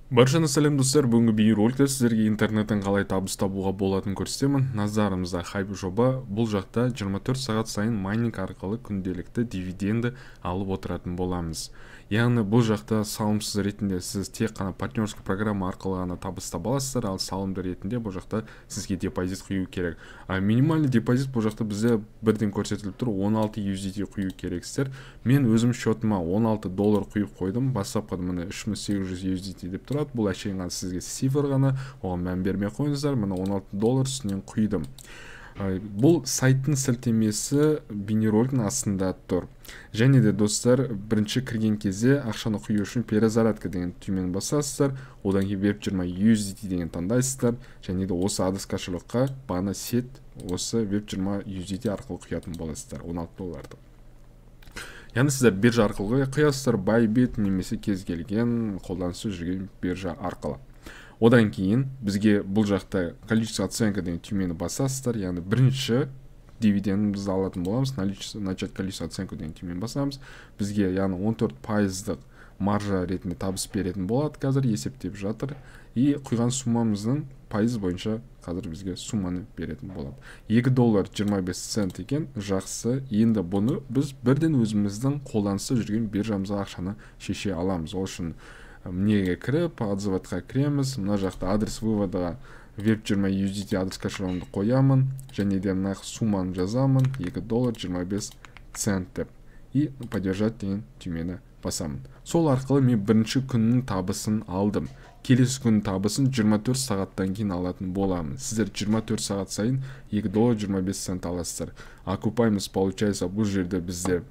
Баршаңызға сәлем, достар! Бүгінгі бейнероликте сіздерге интернеттен қалай табыс табуға болатынын көрсетемін. Назарымызда хайп жоба. Бұл жақта 24 сағат сайын майнинг арқылы күнделікті дивиденді алып отыратын боламыз. Яғни бұл жақта салымсыз ретінде сіз тек қана партнерский программа арқылы ғана табыс таба аласыздар, ал салымды ретінде бұл жақта сізге депозит құю керек. А минимальный депозит бұл жақта бізде бірден көрсетіліп тұр, 16 USDT құю керексіздер. Мен өзім счетыма 16 доллар құйып қойдым. Бастапқыда міне 3800 USDT деп тұрады. Бұл әшейін ғана сізге цифр ғана, оған мән бермей қойыңыздар. Міне 16 доллар үстінен құйдым. Бұл сайттың сілтемесі бейнероликтің астында тұр. Және де, достар, бірінші кірген кезде ақшаны құю үшін «Перезарядка» деген түймені басасыздар, одан кейін BEP20 USDT деген таңдайсыздар және де осы адрес кошелекқа бағана сеть осы BEP20 USDT арқылы құятын боласыздар 16 долларды. Яғни сіздер биржа арқылы құясыздар, Bybit немесе кез келген қолданыста жүрген биржа арқылы. Одан кейін бізге бұл жақта «Количество оценка» деген түймені басасыздар, яғни бірінші дивидендімізді алатын боламыз. «Начать количество оценку» деген түймені басамыз. Бізге, яғни 14 пайыздық маржа ретінде табыс беретін болады, қазір есептеп жатыр. И құйған суммамыздың пайыз бойынша қазір бізге сумманы беретін болады. 2 доллар 25 цент екен, жақсы. Енді бұны біз бірден өзіміздің қолданыста жүрген биржамызға ақшаны шеше аламыз. Ол үшін мнеге кіріп, отзыватқа кіреміз. Мына жақта адрес вывода BEP20 USDT адрес кошелегімді қоямын және де мына сумманы жазамын, 2 доллар 25 цент деп, и «Поддержать» деген түймені басамын. Сол арқылы мен бірінші күннің табысын алдым. Келесі күннің табысын 24 сағаттан кейін алатын боламын. Сіздер 24 сағат сайын 2 доллар 25 цент аласыздар. Окупаемость получается бұл жерде бізде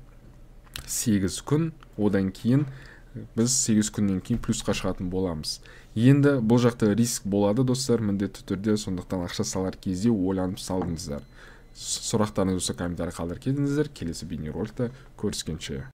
8 күн, одан кейін біз 8 күннен кейін плюсқа шығатын боламыз. Енді бұл жақта риск болады, достар, міндетті түрде, сондықтан ақша салар кезде ойланып салыңыздар. Сұрақтарыңыз болса, комментарий қалдырып кетіңіздер. Келесі бейнероликте көріскенше!